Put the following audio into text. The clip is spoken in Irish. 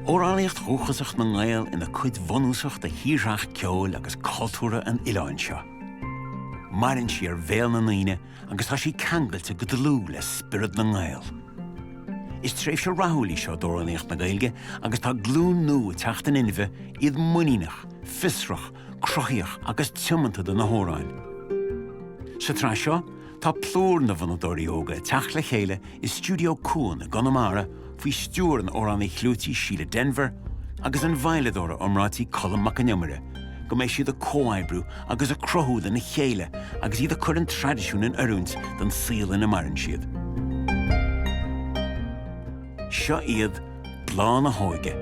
amhránaíocht dhúchasach na nGael ina cuid bhunúsach de thírdhreach ceoil agus cultúrtha an oileáin seo. Maireann sí ar bhéal na ndaoine agus tá sí ceangailte go dlúth le spiorad na nGael. Is tréimhse rathúil í seo d'amhránaíocht na Gaeilge agus tá glúin nua ag teacht in inmhe, iad muiníneach, fiosrach, cruthaíoch agus tiomanta do na hamhráin. Sa tsraith seo, tá plúr na bhfonnadóirí óga ag teacht le chéile i Stiúideo Cuan i gConamara faoi stiúir an amhránaí chlúitigh Síle Denvir agus an veidhleadóra iomráitigh Colm Mac Con Iomaire go mbeidh siad ag comhoibriú agus ag cruthú lena chéile agus iad ag cur an traidisiúin in oiriúint don saol ina maireann siad. Seo iad Bláth na hÓige.